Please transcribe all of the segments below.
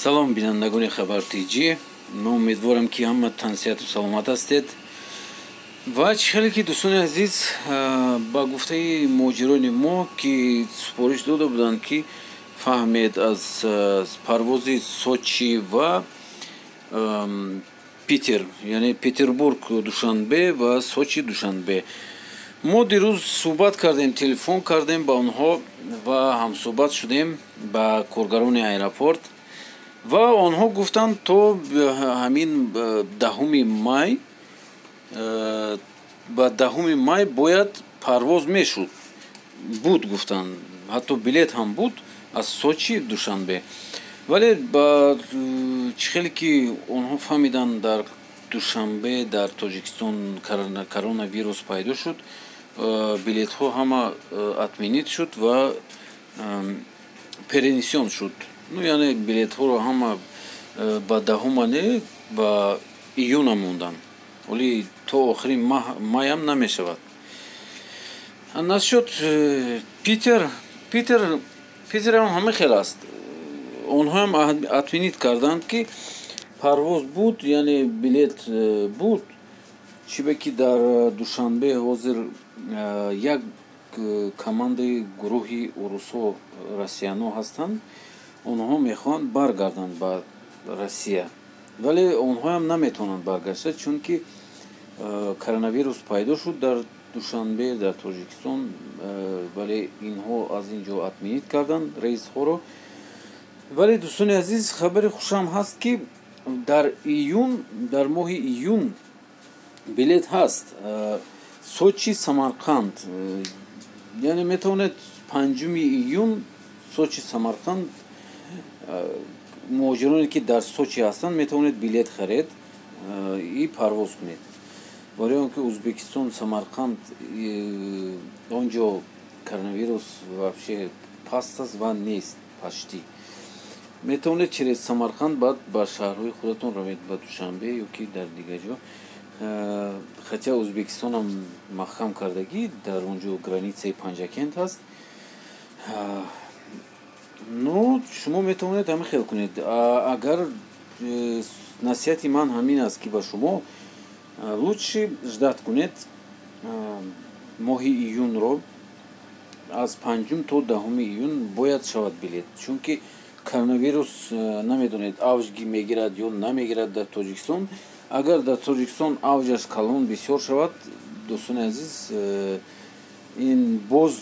Салом, бинандагони Хабар Тҷ. Мо умедворам, ки ҳама тансиҳату саломат ҳастед. Ва чӣ хеле ки, дӯстони азиз, ба гуфтаи муҳоҷирони мо, ки супориш дода буданд, ки фаҳмед, аз парвози Сочи ва Питер, яъне Петербург Душанбе ва Сочи Душанбе, мо дирӯз суҳбат кардем, телефон кардем ба онҳо ва ҳамсӯҳбат шудем ба коргарони аэропорт ва онҳо гуфтанд, то ҳамин 10-уми май, ба 10-уми май бояд парвоз мешуд, буд, гуфтанд, ҳатто билет ҳам буд аз Сочи Душанбе. Вале ба чӣ хеле ки онҳо фаҳмиданд, дар Душанбе, дар Тоҷикистон коронавирус пайдо шуд, билетҳо ҳама отменить шуд ва перенесён шуд. Ну, яъне билетҳоро ҳама ба 10-ума не, ба июна монданд. Оли то охири майам намешавад. Насчёт Питер, Питерам ҳама хел аст. Онҳоам отменить карданд, ки парвоз буд, яъне билет буд. Чиба ки дар Душанбе ҳозир як командаи гурӯҳи урусҳо, россияно ҳастанд, онҳо мехоҳанд баргарданд ба Россия, вале онҳоам наметавонанд баргашта, чунки коронавирус пайдо шуд дар Душанбе, дар Тоҷикистон. Вале инҳо аз ин ҷо отменить карданд рейсҳоро. Вале, дӯстони азиз, хабари хушам ҳаст, ки дар июн, дар моҳи июн билет ҳаст Сочи Самарқанд, яъне метавонед 5-уми июн Сочи Самарқанд, муҳоҷироне ки дар Сочи ҳастанд, метавонед билет харед и парвоз кунед. Барои он ки Узбекистон Самарқанд, он ҷо коронавирус вообще паст аст ва нест почти. Метавонед через Самарқанд баъд ба шаҳрҳои худатон равед, ба Душанбе ё ки дар дигар ҷо. Хотя Узбекистонам маҳкам кардагӣ, дар он ҷо границаи Панҷакент ҳаст. Ну, шумо метавонед ҳамин хел кунед. Агар насиҳати ман ҳамин аст, ки ба шумо лучше ждать кунед моҳи июнро. Аз 5-ум то 10-уми июн бояд шавад билет, чунки коронавирус намедонед, авҷ мегирад ё намегирад дар Тоҷикистон. Агар дар Тоҷикистон авҷаш калон бисёр шавад, дӯстони азиз, ин боз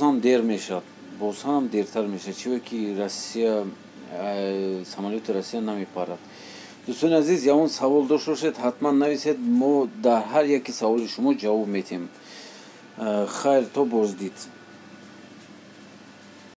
ҳам дер мешавад, боз ҳам дертар мешавад, чиба ки Россия, самолёти Россия намепарад. Дӯстони азиз, ягон савол дошта бошед, ҳатман нависед, мо дар ҳар яки саволи шумо ҷавоб метиҳем. Хайр, то боздид.